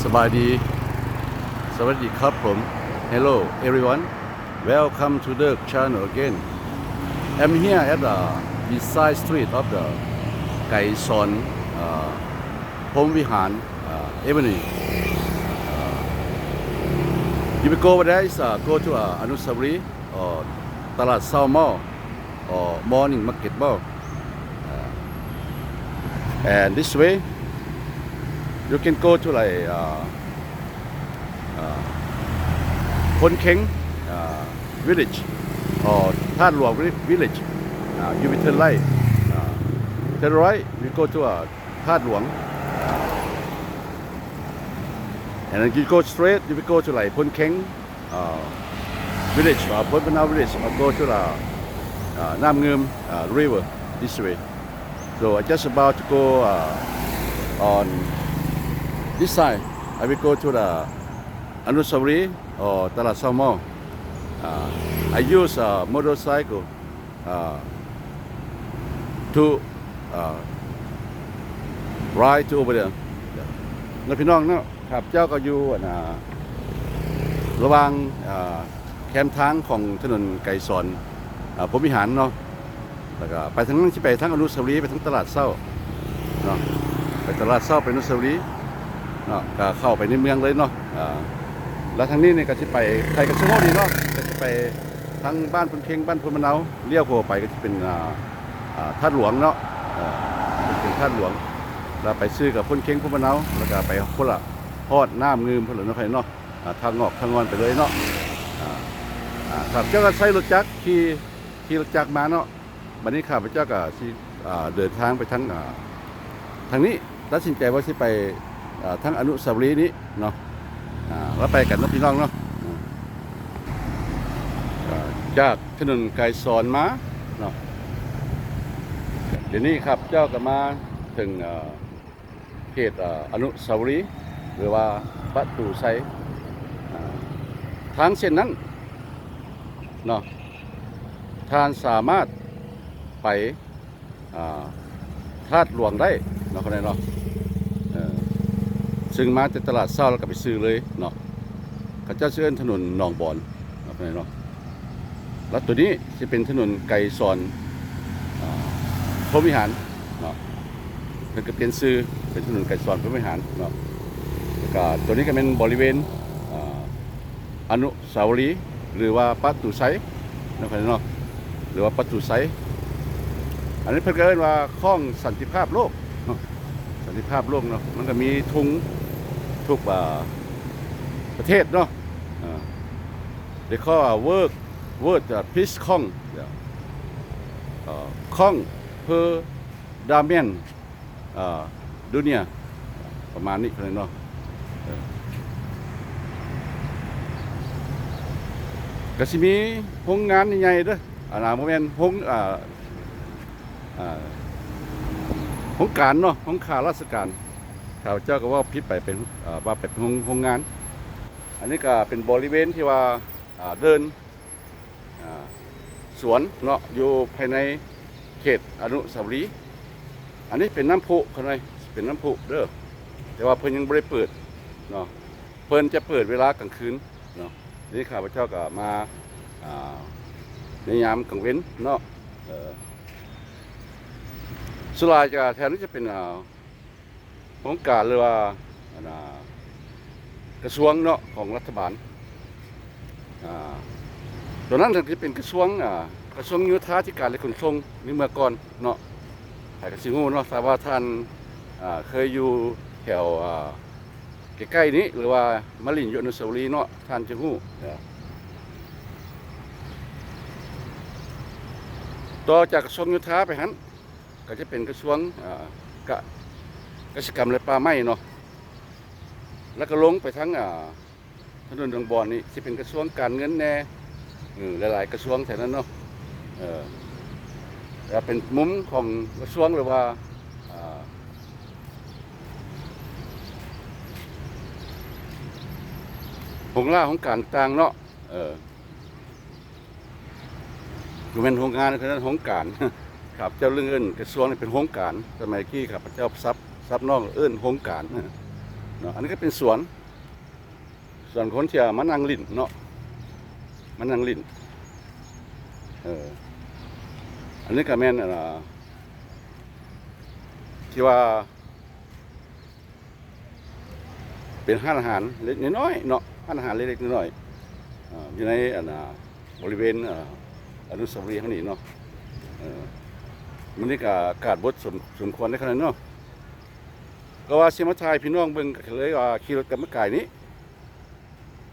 ສະບາຍດີ ສະຫວັດດີຄັບຜົມ. Hello everyone, welcome to the channel again. I'm here at the beside street of the ໄກສອນ uh, ພົມວິຫານ uh, Avenue. Uh, you will go over there is uh, go to uh, ອະນຸສາວະລີ uh, ຕະຫຼາດເຊົ້າ mall or morning market mall. Uh, and this way, you can go to like uh, uh, ພົນເຄັງ uh, village or ທາດຫຼວງ village. Uh, you will turn right, uh, turn right, we go to uh, ທາດຫຼວງ and then you go straight, you will go to like ພົນເຄັງ uh, village, uh, ພົນພະເນົາ village, or go to the uh, ນ້ຳງື່ມ uh, river this way. So I just about to go uh, on this side. I will go to the ອະນຸສາວະລີ or ຕະຫຼາດເຊົ້າ mall. Uh, I use a motorcycle uh, to uh, ride to over there ເນາະ ພີ່ນ້ອງເນາະ. ຂ້າພະເຈົ້າກໍຢູ່ອັນ ອ່າ ລະຫວ່າງ ອ່າ ແຄມທາງຂອງຖະໜົນໄກສອນ ອ່າ ພົມວິຫານເນາະ, ແລ້ວກໍໄປທາງນັ້ນ ຊິໄປທາງອະນຸສາວະລີ ໄປທາງຕະຫຼາດເຊົ້າເນາະ, ໄປຕະຫຼາດເຊົ້າ ໄປອະນຸສາວະລີເນາະ, ກໍເຂົ້າໄປໃນເມືອງເລີຍເນາະ. ອ່າ ແລ້ວທາງນີ້ນີ້ກໍຊິໄປ ໃຜກໍຊິຮູ້ດີເນາະ, ກໍຊິໄປທາງບ້ານໂພນເຄັງ ບ້ານໂພນມະນາວ, ລ້ຽວຂົວໄປກໍຊິເປັນ ອ່າ ອ່າ ທາດຫຼວງເນາະ, ເອີ ເປັນທາດຫຼວງ ແລ້ວໄປຊື່ກັບໂພນເຄັງ ໂພນມະນາວ, ແລ້ວກໍໄປພຸ້ນລະ ຮອດນ້ຳງື່ມພຸ້ນລະເນາະ ເນາະ. ອ່າ ທາງງອກທາງງອນໄປເລີຍເນາະ. ອ່າ ອ່າ ຂ້າພະເຈົ້າກໍໃຊ້ລົດຈັກ ຂີ່ ຂີ່ລົດຈັກມາເນາະ. ບັດນີ້ຂ້າພະເຈົ້າກໍຊິ ອ່າ ເດີນທາງໄປທາງ ອ່າ ທາງນີ້, ຕັດສິນໃຈວ່າຊິໄປ ອ່າ ທາງອະນຸສາວະລີນີ້ເນາະ. ອ່າ ແລ້ວໄປກັນເນາະ ພີ່ນ້ອງເນາະ. ອ່າ ຈາກຖະໜົນໄກສອນມາເນາະ, ດຽວນີ້ຂ້າພະເຈົ້າກໍມາເຖິງ ອ່າ ເຂດ ອະນຸສາວະລີ ຫຼືວ່າປະຕູໄຊ. ທາງເສັ້ນນັ້ນເນາະ ທ່ານສາມາດໄປ ອາ ທາດຫຼວງໄດ້ເນາະ ເນາະ. ເອີ ຊຶ່ງມາແຕ່ຕະຫຼາດເຊົ້າ ແລ້ວກໍໄປຊື່ເລີຍເນາະ. ເຂົາເຈົ້າຊິເອີ້ນຖະໜົນໜອງບອນເນາະ ເນາະ. ແລ້ວໂຕນີ້ຊິເປັນຖະໜົນໄກສອນ ອາ ພົມວິຫານເນາະ, ເພິ່ນກໍປ່ຽນຊື່ເປັນຖະໜົນໄກສອນພົມວິຫານເນາະ. ແລ້ວກໍໂຕນີ້ກໍແມ່ນບໍລິເວນ ອາ ອະນຸສາວະລີ ຫຼືວ່າປະຕູໄຊເນາະ ເນາະ, ຫຼືວ່າປະຕູໄຊ. ອັນນີ້ເພິ່ນກໍເອີ້ນວ່າຂ້ອງສັນຕິພາບໂລກເນາະ, ສັນຕິພາບໂລກເນາະ. ມັນກໍມີທຸງທຸກ ອາ ປະເທດເນາະ. ອາ They call a world, world, uh, peace ຂ້ອງ ເອີ ຂ້ອງ per diamond, ເອີ dunia ປະມານນີ້ເນາະ. ເອີ ກໍຊິມີໂຮງງານໃຫຍ່ໆເດີ, ອັນນ່າ ບໍ່ແມ່ນໂຮງ ອ່າ ອ່າ ໂຮງການເນາະ, ໂຮງຂ້າລາຊະການ. ຂ້າພະເຈົ້າກໍເວົ້າຜິດໄປ ເປັນ ເອີ ວ່າໄປເປັນໂຮງ ໂຮງງານ. ອັນນີ້ກໍເປັນບໍລິເວນທີ່ວ່າ ອ່າ ເດີນ ອ່າ ສວນເນາະ ຢູ່ພາຍໃນເຂດອະນຸສາວະລີ. ອັນນີ້ເປັນນ້ຳພຸ ຂ້ານ້ອຍ ເປັນນ້ຳພຸເດີ, ແຕ່ວ່າເພິ່ນຍັງບໍ່ໄດ້ເປີດເນາະ, ເພິ່ນຈະເປີດເວລາກາງຄືນເນາະ. ນີ້ຂ້າພະເຈົ້າກໍມາ ອ່າ ໃນຍາມກາງເວັນເນາະ. ເອີ ສ່ວນຫຼາຍຈະ ແຖວນີ້ຈະເປັນ ອ່າ ໂຄງການ ຫຼືວ່າ ອັນນ່າ ກະຊວງເນາະ ຂອງລັດຖະບານ. ອ່າ ຕົວນັ້ນກໍຈະເປັນກະຊວງ ອ່າ ກະຊວງໂຍທາທິການ ແລະ ຂົນສົ່ງໃນເມື່ອກ່ອນເນາະ. ໃຜກໍຊິຮູ້ເນາະ, ຖ້າວ່າທ່ານ ອ່າ ເຄີຍຢູ່ແຖວ ອ່າ ໃກ້ໆນີ້ ຫຼືວ່າມາຫຼິ້ນຢູ່ອະນຸສາວະລີເນາະ, ທ່ານຈະຮູ້. ຕໍ່ຈາກກະຊວງໂຍທາໄປຫັ້ນ ກໍຈະເປັນກະຊວງ ອ່າ ກະ ກະສິກຳ ແລະ ປ່າໄມ້ເນາະ, ແລ້ວກໍລົງໄປທາງ ອ່າ ຖະໜົນໜອງບອນນີ້ ຊິເປັນກະຊວງການເງິນແດ່, ເອີ ຫຼາຍໆກະຊວງແຖວນັ້ນເນາະ. ເອີ ແລ້ວເປັນມຸມຂອງກະຊວງ ຫຼືວ່າ ອ່າ ໂຮງລາໂຮງການຕ່າງເນາະ. ເອີ ບໍ່ແມ່ນໂຮງງານ ເອີ້ນໂຮງການ. ຂ້າພະເຈົ້າເລື່ອງເອີ້ນກະຊວງນີ້ເປັນໂຮງການ, ສະໄໝກີ້ຂ້າພະເຈົ້າສັບ ສັບນອກເອີ້ນໂຮງການ. ເນາະ. ອັນນີ້ກໍເປັນສວນ ສວນຄົນທີ່ມານັ່ງຫຼິ້ນເນາະ ມານັ່ງຫຼິ້ນ. ເອີ ອັນນີ້ກໍແມ່ນ ອ່າ ທີ່ວ່າ ເປັນຮ້ານອາຫານເລັກໆນ້ອຍໆເນາະ ຮ້ານອາຫານເລັກໆນ້ອຍໆ ອ່າ ຢູ່ໃນ ອັນ ອ່າ ບໍລິເວນ ອ່າ ອະນຸສາວະລີແຫ່ງນີ້ເນາະ. ເອີ ມື້ນີ້ກໍອາກາດບົດສົມ ສົມຄວນໄດ້ຂະໜາດເນາະ ກໍວ່າຊິມາຖ່າຍໃຫ້ພີ່ນ້ອງເບິ່ງ ກໍເລີຍວ່າຂີ່ລົດກັບມາກາຍນີ້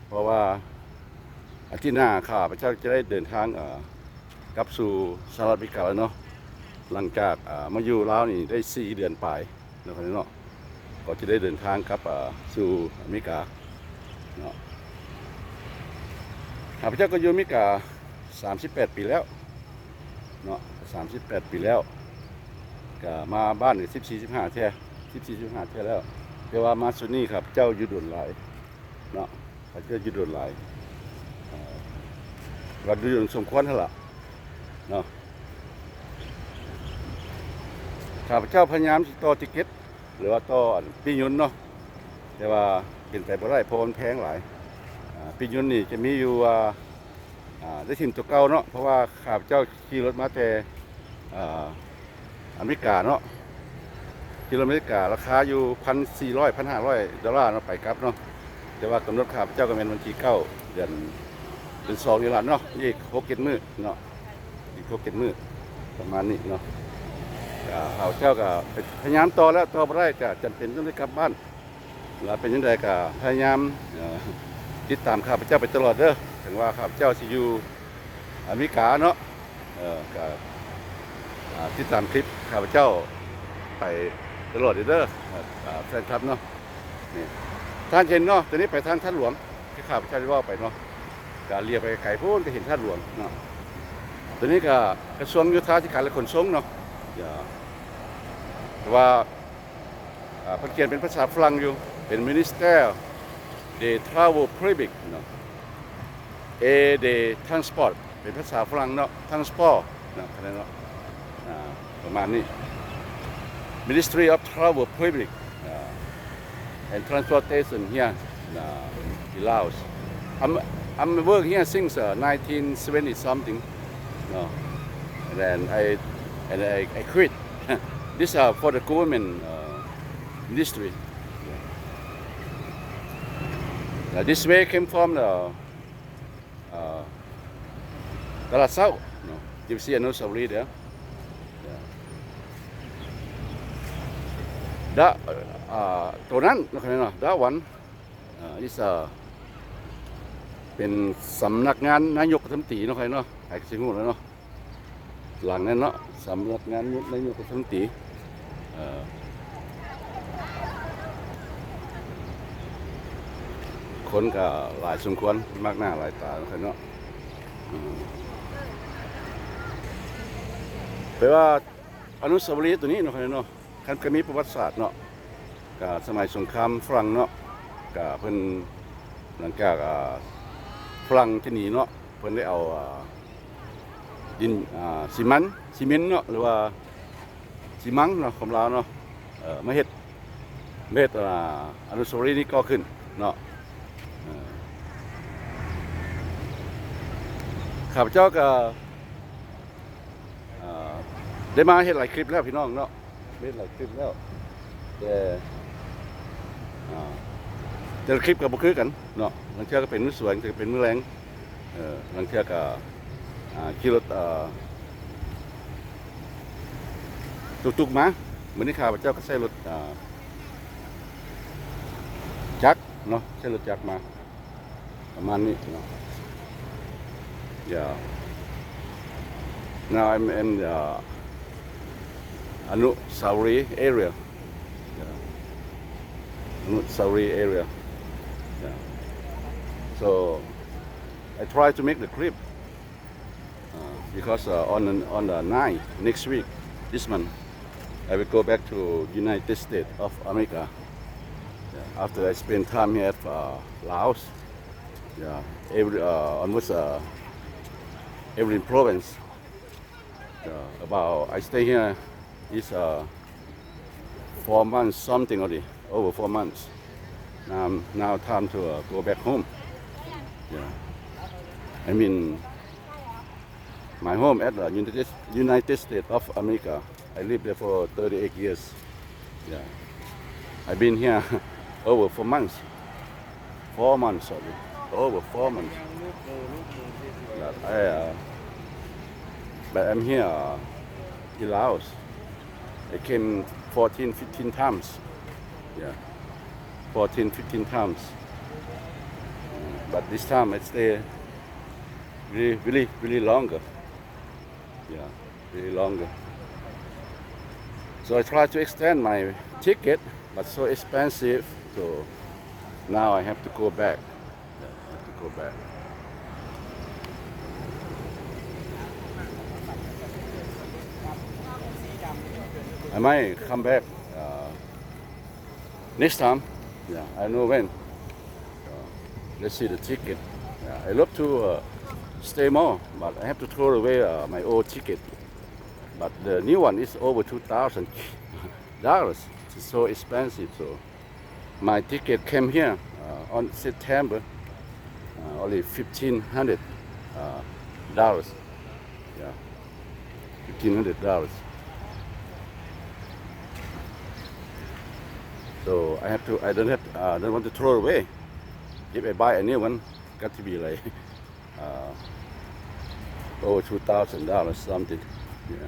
ເພາະວ່າອາທິດໜ້າຂ້າພະເຈົ້າຈະໄດ້ເດີນທາງ ເອີ ກັບສູ່ສະຫະລັດອາເມລິກາແລ້ວເນາະ ຫຼັງຈາກ ເອີ ມາຢູ່ລາວນີ້ໄດ້ສີ່ເດືອນປາຍເນາະ ເນາະ ກໍຈະໄດ້ເດີນທາງກັບ ເອີ ສູ່ອາເມລິກາເນາະ. ຂ້າພະເຈົ້າກໍຢູ່ອາເມລິກາສາມສິບແປດປີແລ້ວເນາະ ສາມສິບແປດປີແລ້ວ ກໍມາບ້ານນີ້ສິບສີ່ ສິບຫ້າເທື່ອ ສິບສີ່ ສິບຫ້າເທື່ອແລ້ວ ແຕ່ວ່າມາຊຸດນີ້ຂ້າພະເຈົ້າຢູ່ດົນຫຼາຍ ເນາະ ເຂົາເຈົ້າຢູ່ດົນຫຼາຍ ເອີ ວ່າຢູ່ດົນສົມຄວນຫັ້ນລະເນາະ. ຂ້າພະເຈົ້າພະຍາຍາມຊິຕໍ່ຕິເກັດ ຫຼືວ່າຕໍ່ອັນປີ້ຍົນເນາະ ແຕ່ວ່າເປັນໄປບໍ່ໄດ້ ເພາະວ່າມັນແພງຫຼາຍ. ອ່າ ປີ້ຍົນນີ້ຈະມີຢູ່ວ່າ ອ່າ ໄດ້ຖິ້ມຕົວເກົ່າເນາະ ເພາະວ່າຂ້າພະເຈົ້າຂີ່ລົດມາແຕ່ ອ່າ ອາເມລິກາເນາະ ກິໂລເມດອາເມລິກາລາຄາຢູ່ພັນສີ່ຮ້ອຍ ພັນຫ້າຮ້ອຍໂດລາເນາະ ໄປກັບເນາະ. ແຕ່ວ່າກຳນົດຂ້າພະເຈົ້າກໍແມ່ນວັນທີເກົ້າ ເດືອນ ເດືອນສອງນີ້ລະເນາະ ອີກຫົກເຈັດມື້ເນາະ ອີກຫົກເຈັດມື້ປະມານນີ້ເນາະ. ກໍຂ້າພະເຈົ້າກໍພະຍາຍາມຕໍ່ແລ້ວ ຕໍ່ບໍ່ໄດ້ກໍຈຳເປັນຕ້ອງໄດ້ກັບບ້ານ ແລ້ວເປັນຈັ່ງໃດກໍພະຍາຍາມ ເອີ ຕິດຕາມຂ້າພະເຈົ້າໄປຕະຫຼອດເດີ ເຖິງວ່າຂ້າພະເຈົ້າຊິຢູ່ອາເມລິກາເນາະ ເອີ ກໍ ອ່າ ຕິດຕາມຄລິບຂ້າພະເຈົ້າໄປຕະຫຼອດເດີ ເອີ ແຟນຄລັບເນາະ. ນີ້ທ່ານເຫັນເນາະ ຕົວນີ້ໄປທາງທາດຫຼວງທີ່ຂ້າພະເຈົ້າໄດ້ເວົ້າໄປເນາະ ກໍລຽວໄປໄກໆພຸ້ນກໍເຫັນທາດຫຼວງເນາະ. ຕົວນີ້ກໍກະຊວງໂຍທາທິການ ແລະ ຂົນສົ່ງເນາະ ເພາະວ່າ ອ່າ ເພິ່ນຂຽນເປັນພາສາຝຣັ່ງຢູ່ ເປັນ Minister de Travaux Publics ເນາະ et de Transport ເປັນພາສາຝຣັ່ງເນາະ Transport ເນາະ ເນາະ ອ່າ ປະມານນີ້ Ministry of Travaux Publics ອ່າ and Transportation here, uh, in Laos. I'm, I'm work here since, uh, nineteen seventy something, no? And then I, and I, I quit. This, uh, for the government, uh, industry. Uh, this way came from the uh, ຕະຫຼາດເຊົ້າເນາະ you see ອະນຸສາວະລີ there. Yeah. That, uh, ໂຕນັ້ນເນາະ that one, uh, is, uh, ເປັນສຳນັກງານນາຍົກລັດຖະມົນຕີເນາະ ໃຜເນາະ ໃຜກໍຊິຮູ້ແລ້ວເນາະ. ຫຼັງນັ້ນເນາະ ສຳນັກງານນາຍົກລັດຖະມົນຕີ ເອີ ຄົນກໍຫຼາຍສົມຄວນ ມາກໜ້າຫຼາຍຕາເນາະ ເນາະ. ອືມ ແປວ່າອະນຸສາວະລີຕົວນີ້ເນາະ ເນາະ ຄັນກໍມີປະຫວັດສາດເນາະ ກະສະໄໝສົງຄາມຝຣັ່ງເນາະ ກະເພິ່ນ ຫຼັງຈາກ ອ່າ ຝຣັ່ງຈະໜີເນາະ ເພິ່ນໄດ້ເອົາ ອ່າ ດິນ ອ່າ ຊີມັນ ຊີເມັນເນາະ ຫຼືວ່າຊີມັງເນາະ ຂອງລາວເນາະ ເອີ ມາເຮັດ ມາເຮັດ ອ່າ ອະນຸສາວະລີນີ້ກໍ່ຂຶ້ນເນາະ. ເອີ ຂ້າພະເຈົ້າກະ ອ່າ ໄດ້ມາເຮັດຫຼາຍຄລິບແລ້ວພີ່ນ້ອງເນາະ ເຮັດຫຼາຍຄລິບແລ້ວ ແຕ່ ອ່າ ແຕ່ລະຄລິບກໍບໍ່ຄືກັນເນາະ ລາງເທື່ອກໍເປັນມື້ສວນ ລາງເທື່ອກໍເປັນມື້ແລງ ເອີ ລາງເທື່ອກໍ ອ່າ ຂີ່ລົດ ເອີ ຕຸກໆມາ ມື້ນີ້ຂ້າພະເຈົ້າກໍໃຊ້ລົດ ອ່າ ຈັກເນາະ ໃຊ້ລົດຈັກມາ ປະມານນີ້ເນາະ. Yeah. Now I'm in the Anusawari area. Yeah. Anusawari area. Yeah. So I try to make the clip. Uh, because, uh, on, on the ninth, next week, this month, I will go back to United States of America. Yeah, after I spend time here at, uh, Laos. Yeah, every, uh, almost, uh, every province. Uh, about, I stay here is, uh, four months something already, over four months. Now, now time to, uh, go back home. Yeah. I mean, my home at the United, United States of America. I lived there for thirty-eight years. Yeah. I've been here over four months. Four months, sorry. Over four months. But I, uh, but I'm here, uh, in Laos. I came fourteen, fifteen times. Yeah. Fourteen, fifteen times. But this time I stay really, really, really longer. Yeah, really longer. So I try to extend my ticket, but so expensive. So now I have to go back. Yeah, I have to go back. I might come back, uh, next time. Yeah, I don't know when. Uh, let's see the ticket. Yeah, I love to, uh, stay more, but I have to throw away, uh, my old ticket. But the new one is over two thousand dollars. It's so expensive, so my ticket came here, uh, on September, uh, only fifteen hundred, uh, dollars. Yeah, fifteen hundred dollars. So I have to, I don't have, uh, I don't want to throw away. If I buy a new one, got to be like, uh, over two thousand dollars something. Yeah.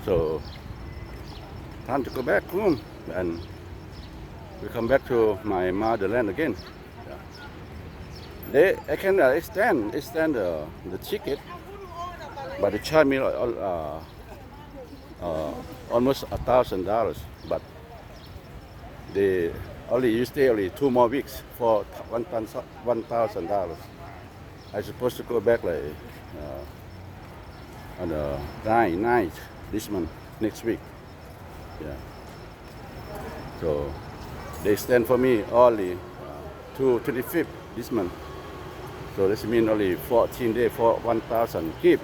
So, time to go back home and we come back to my motherland again. Yeah. They, I can, uh, extend, extend the, the ticket, but they charge me, uh, uh, uh, almost a thousand dollars. But they only, you stay only two more weeks for one thousand, one thousand dollars. I supposed to go back, like, uh, on the nine, ninth this month, next week. Yeah. So they extend for me only, uh, to twenty-fifth this month. So this mean only fourteen day for one thousand kip.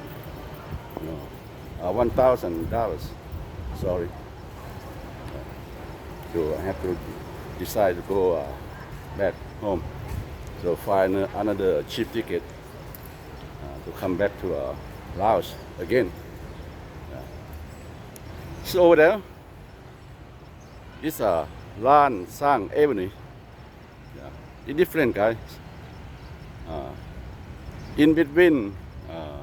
No. Uh, one thousand dollars. Sorry. So I have to decide to go, uh, back home. So find another cheap ticket, uh, to come back to, uh, Laos again. Yeah. So over there, it's a Lan Sang Avenue. Yeah. It different, guys. Uh, in between, uh,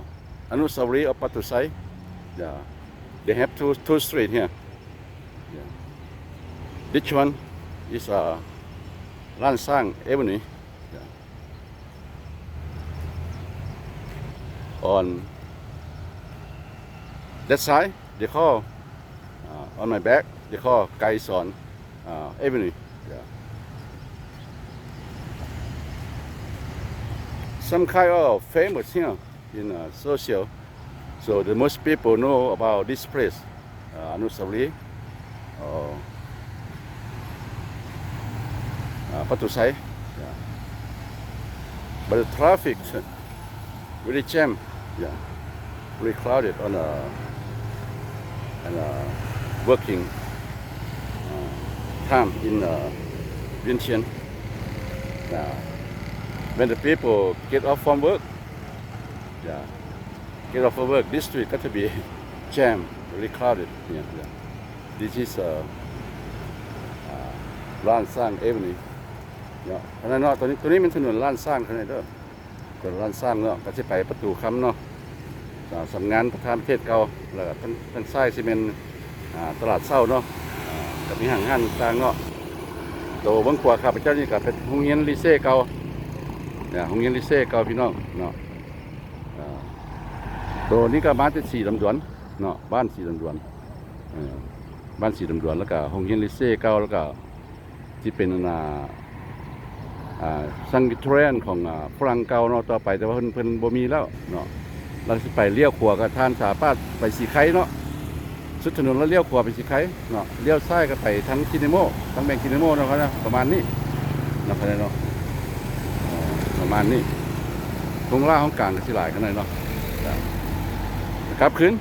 Anusawari or Pathusai, yeah, they have two, two street here. Yeah. This one is, uh, Lan Sang Avenue. Yeah. On that side, they call, uh, on my back, they call Kaisawn, uh, Avenue. Yeah. Some kind of famous here in, uh, social. So the most people know about this place, uh, Anusawari, uh, uh, Pathusai. Yeah. But the traffic very jam. Yeah. Very crowded on, uh, and, uh, working, uh, time in, uh, Vientiane. Yeah. When the people get off from work, yeah, get off of work, this street got to be jam, very crowded. Yeah, yeah. This is, uh, uh, Lan Sang Avenue. Yeah. ຂ້າງໃນເນາະ ຕົວນີ້ ຕົວນີ້ແມ່ນຖະໜົນລ້ານຊ້າງ ຂ້າງໃນເດີ ເປັນລ້ານຊ້າງເນາະ ກໍຊິໄປປະຕູຄຳເນາະ ສຳນັກງານປະທານປະເທດເກົ່າ ແລ້ວກໍທາງ ທາງຊ້າຍຊິແມ່ນ ອ່າ ຕະຫຼາດເຊົ້າເນາະ ອ່າ ກໍມີຫ້າງຮ້ານຕ່າງໆເນາະ. ໂຕເບື້ອງຂວາຂ້າພະເຈົ້ານີ້ກໍເປັນໂຮງຮຽນລີເຊເກົ່າ ອ່າ ໂຮງຮຽນລີເຊເກົ່າພີ່ນ້ອງເນາະ. ອ່າ ໂຕນີ້ກໍມາແຕ່ສີລຳດວນເນາະ ບ້ານສີລຳດວນ ເອີ ບ້ານສີລຳດວນ ແລ້ວກໍໂຮງຮຽນລີເຊເກົ່າ ແລ້ວກໍ ທີ່ເປັນ ອັນນ່າ ອ່າ Sanctuary ຂອງ ອ່າ ຝຣັ່ງເກົ່າເນາະ ຕໍ່ໄປ ແຕ່ວ່າເພິ່ນ ເພິ່ນບໍ່ມີແລ້ວເນາະ. ແລ້ວຊິໄປລ້ຽວຂວາກໍທ່ານສາມາດໄປສີໄຄເນາະ ສຸດຖະໜົນແລ້ວລ້ຽວຂວາໄປສີໄຄເນາະ ລ້ຽວຊ້າຍກໍໄປທາງກິນເນໂມ ທາງແບງກິນເນໂມເນາະ ປະມານນີ້ເນາະ ເນາະ ເອີ ປະມານນີ້. ທົ່ງລ່າງຫ້ອງກາງກໍຊິຫຼາຍຂະໜາດເນາະ ກັບຄືນ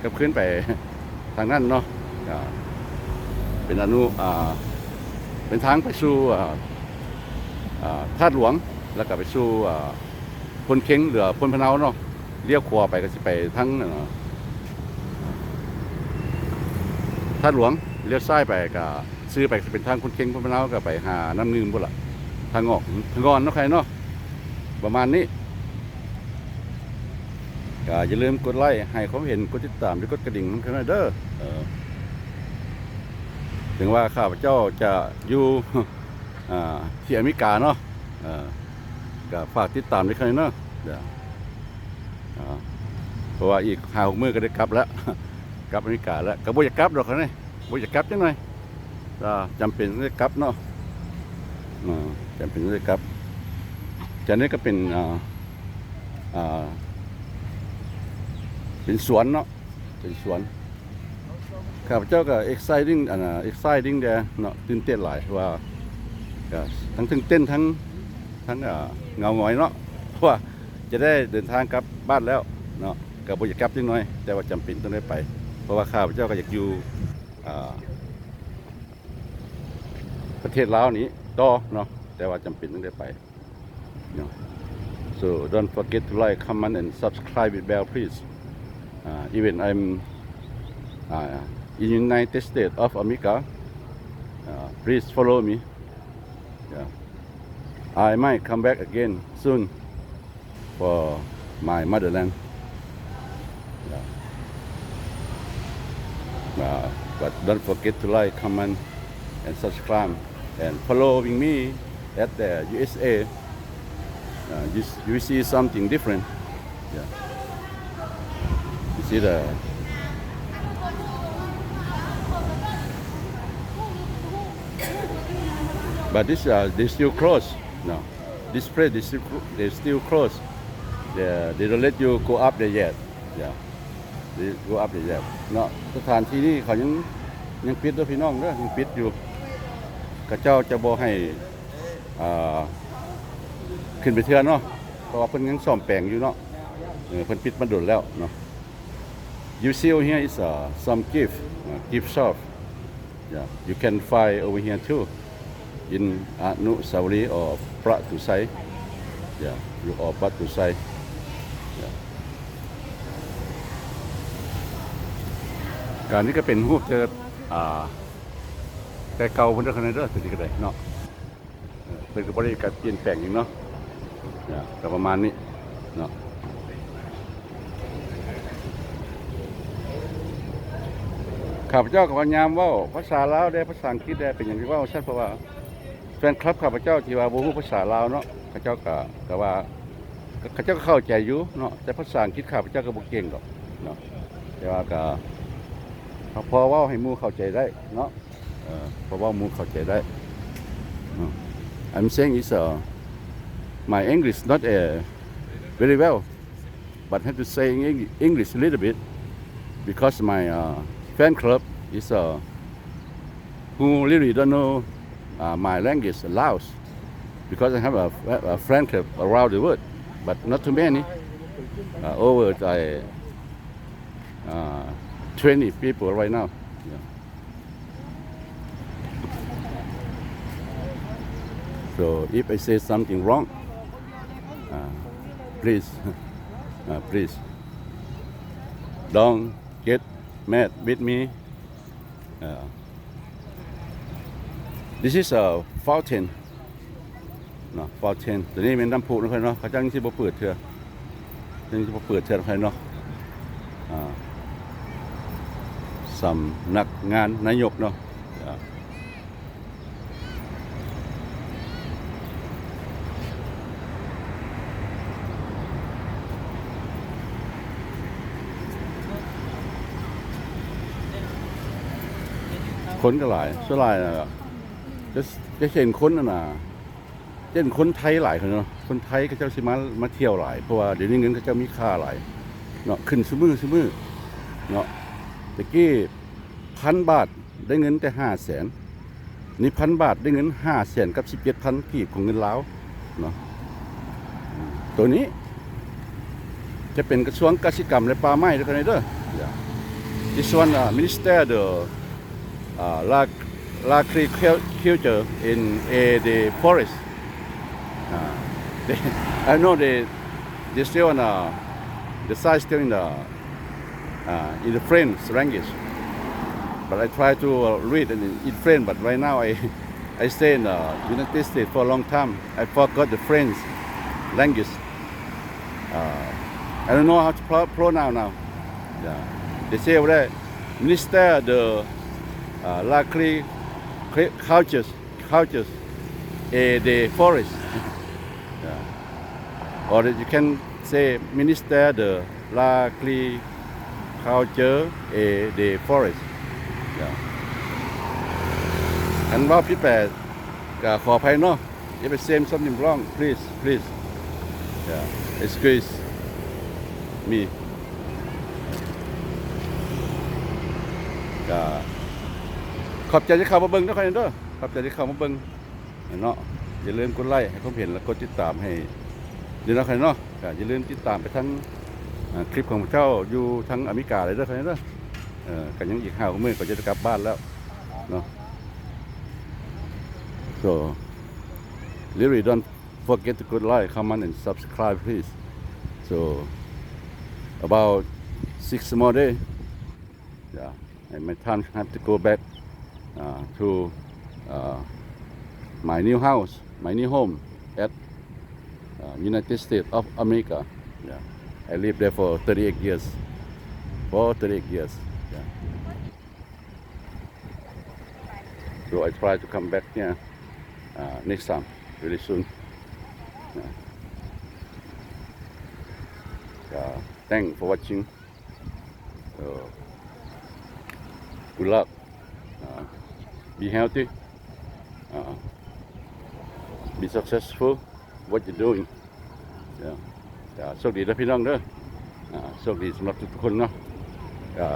ກັບຄືນໄປ ທາງນັ້ນເນາະ ກໍ ເປັນອະນຸ ອ່າ ເປັນທາງໄປສູ່ ອ່າ ອ່າ ທາດຫຼວງ ແລ້ວກໍໄປສູ່ ອ່າ ໂພນເຄັງ ຫຼືໂພນພະເນົາເນາະ. ລ້ຽວຂວາໄປກໍຊິໄປທາງ ອ່າ ທາດຫຼວງ, ລ້ຽວຊ້າຍໄປກໍ ຊື່ໄປຊິເປັນທາງໂພນເຄັງ ໂພນພະເນົາ ກໍໄປຫານ້ຳງື່ມພຸ້ນລະ ທາງອອກທາງອ່ອນເນາະ ໃຄເນາະ ປະມານນີ້. ກໍຢ່າລືມກົດໄລ້ ໃຫ້ຄວາມເຫັນ ກົດຕິດຕາມ ແລະ ກົດກະດິ່ງນຳກັນເດີ. ເອີ ເຖິງວ່າຂ້າພະເຈົ້າຈະຢູ່ ອ່າ ທີ່ອາເມລິກາເນາະ ເອີ ກໍຝາກຕິດຕາມດ້ວຍເນາະ. ເອີ ເພາະວ່າອີກຫ້າຫົກມື້ກໍໄດ້ກັບແລ້ວ ກັບອາເມລິກາແລ້ວ. ກໍບໍ່ຢາກກັບດອກ ຄັນນີ້ ບໍ່ຢາກກັບຈັກໜ່ອຍ ກໍຈຳເປັນຕ້ອງໄດ້ກັບເນາະ. ເອີ ຈຳເປັນຕ້ອງໄດ້ກັບ. ຈາກນີ້ກໍເປັນ ອ່າ ອ່າ ເປັນສວນເນາະ ເປັນສວນ. ຂ້າພະເຈົ້າກໍ exciting ອັນນ່າ exciting ແດ່ເນາະ ຕື່ນເຕັ້ນຫຼາຍ ເພາະວ່າກໍທັງຕື່ນເຕັ້ນ ທັງ ທັງ ອ່າ ເຫງົາຫງອຍເນາະ ເພາະວ່າຈະໄດ້ເດີນທາງກັບບ້ານແລ້ວເນາະ. ກໍບໍ່ຢາກກັບຈັກໜ່ອຍ ແຕ່ວ່າຈຳເປັນຕ້ອງໄດ້ໄປ ເພາະວ່າຂ້າພະເຈົ້າກໍຢາກຢູ່ ອ່າ ປະເທດລາວນີ້ຕໍ່ເນາະ ແຕ່ວ່າຈຳເປັນຕ້ອງໄດ້ໄປເນາະ. So don't forget to like, comment and subscribe with bell please. Uh, even I'm, uh, in United States of America, uh, please follow me. Yeah. I might come back again soon for my motherland. Yeah. Uh, but don't forget to like, comment, and subscribe, and following me at the U S A. Uh, you, you see something different. Yeah. You see the, but this, uh, they still close. No. This place, they still, they still close. They, they don't let you go up there yet. Yeah. They go up there yet. ເນາະ ສະຖານທີ່ນີ້ເຂົາຍັງ ຍັງປິດເດີພີ່ນ້ອງເດີ ຍັງປິດຢູ່. ເຂົາເຈົ້າຈະບໍ່ໃຫ້ ອ່າ ຂຶ້ນໄປເທື່ອເນາະ ເພາະວ່າເພິ່ນຍັງສ້ອມແປງຢູ່ເນາະ. ເອີ ເພິ່ນປິດມາດົນແລ້ວເນາະ. You see over here is, uh, some gift, uh, gift shop. Yeah, you can find over here too in Anusawari or Pratusai. Yeah, you or Pratusai. Yeah. ການນີ້ກໍເປັນຮູບແຕ່ ອ່າ ແຕ່ເກົ່າພຸ້ນເດີ ຂ້າງໃນເດີ ຕົວນີ້ກໍໄດ້ເນາະ. ເອີ ເພິ່ນກໍບໍ່ໄດ້ມີການປ່ຽນແປງຫຍັງເນາະ ກໍປະມານນີ້ເນາະ. ຂ້າພະເຈົ້າກໍພະຍາຍາມເວົ້າພາສາລາວແດ່ ພາສາອັງກິດແດ່. ເປັນຫຍັງທີ່ເວົ້າຊັ້ນ? ເພາະວ່າແຟນຄລັບຂ້າພະເຈົ້າທີ່ວ່າບໍ່ຮູ້ພາສາລາວເນາະ ເຂົາເຈົ້າກໍ ກໍວ່າ ເຂົາເຈົ້າກໍເຂົ້າໃຈຢູ່ເນາະ ແຕ່ພາສາອັງກິດຂ້າພະເຈົ້າກໍບໍ່ເກັ່ງດອກເນາະ ແຕ່ວ່າກໍພໍເວົ້າໃຫ້ໝູ່ເຂົ້າໃຈໄດ້ເນາະ. ເອີ ເພາະວ່າໝູ່ເຂົ້າໃຈໄດ້ເນາະ. I'm saying is, uh, my English not, uh, very well, but have to say in Eng-, English a little bit because my, uh, fan club is, uh, who really don't know, uh, my language, Laos, because I have a, a fan club around the world, but not too many, uh, over, uh, uh, twenty people right now. Yeah. So if I say something wrong, uh, please, uh, please don't get mad with me. Uh, this is a fountain. ເນາະ fountain ຕົວນີ້ແມ່ນນ້ຳພຸເນາະ ເຂົາເຈົ້າຍັງຊິບໍ່ເປີດເທື່ອ ຍັງຊິບໍ່ເປີດເທື່ອໃຫ້ເນາະ. ອ່າ ສຳນັກງານນາຍົກເນາະ ອ່າ ຄົນກໍຫຼາຍ ສ່ວນຫຼາຍນະ ຈະ ຈະເຫັນຄົນນັ້ນນະ ເຊັ່ນຄົນໄທຫຼາຍເນາະ ຄົນໄທເຂົາເຈົ້າຊິມາ ມາທ່ຽວຫຼາຍ ເພາະວ່າດຽວນີ້ເງິນເຂົາເຈົ້າມີຄ່າຫຼາຍເນາະ ຂຶ້ນຊຸມື້ ຊຸມື້ເນາະ. ແຕ່ກີ້ພັນບາດໄດ້ເງິນແຕ່ຫ້າແສນ ນີ້ພັນບາດໄດ້ເງິນຫ້າແສນກັບສິບເຈັດພັນກີບຂອງເງິນລາວເນາະ. ໂຕນີ້ຈະເປັນກະຊວງກະສິກຳ ແລະ ປ່າໄມ້ເດີ ເດີ. This one, uh, Minister de, uh, l'Ag-, Lakri cul- culture in a the forest. Uh, they, I know they they still on uh, the side still in the uh, in the French language, but I try to uh, read in, in French. But right now I I stay in the United States for a long time. I forgot the French language. Uh, I don't know how to pro- pronounce now. Yeah. They say over there, Minister de uh, Lacri cultures, cultures, a the forest. Yeah. Or you can say Minister de Lacri culture a the forest. Yeah. ຄັນເວົ້າຜິດໄປກໍຂໍອະໄພເນາະ. If I say something wrong, please, please, yeah, excuse me. ກໍຂອບໃຈທີ່ເຂົ້າມາເບິ່ງເດີ ຂອບໃຈທີ່ເຂົ້າມາເບິ່ງເນາະ. ຢ່າລືມກົດໄລ້ໃຫ້ຄວາມເຫັນ ແລະ ກົດຕິດຕາມໃຫ້ເດີເນາະ ເນາະ. ກໍຢ່າລືມຕິດຕາມໄປທາງ ອ່າ ຄລິບຂອງພວກເຈົ້າຢູ່ທາງອາເມລິກາເລີຍເດີ ເດີ. ເອີ ກໍຍັງອີກຫ້າຫົກມື້ກໍຈະໄດ້ກັບບ້ານແລ້ວເນາະ. So really don't forget to ກົດໄລ້ comment and subscribe please. So about six more day, yeah, and my time have to go back uh, to uh, my new house, my new home at uh, United States of America. Yeah, I live there for thirty-eight years. For thirty-eight years. Yeah. So I try to come back here uh, next time, really soon. Yeah. Uh, thanks for watching. Uh, good luck. Uh, be healthy. Uh, be successful what you doing. ໂຊກດີເດີພີ່ນ້ອງເດີ. ໂຊກດີສຳລັບທຸກໆຄົນເນາະ. ກະ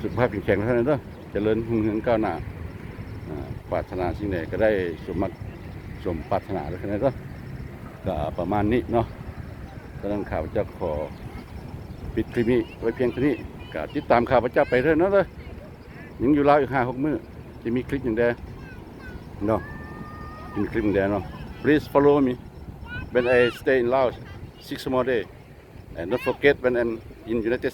ສຸຂະພາບແຂງແຂງເດີ, ຈະເລີນຮຸ່ງເຮືອງກ້າວໜ້າ. ປາດຖະໜາສິ່ງໃດກໍໄດ້ສົມໝັດສົມປາດຖະໜາເດີ. ກະປະມານນີ້ເນາະ. ສະນັ້ນຂ້າພະເຈົ້າຂໍປິດຄລິບນີ້ໄວ້ພຽງເທົ່ານີ້. ກະຕິດຕາມຂ້າພະເຈົ້າໄປເດີເນາະ. ຍັງຢູ່ລາວອີກຫ້າຫົກມື້ ຈະມີຄລິບຫຍັງແດ່ເນາະ, ຈະມີຄລິບຫຍັງແດ່ເນາະ. Please follow me when I stay in Laos six more day, and don't forget when I'm in United States.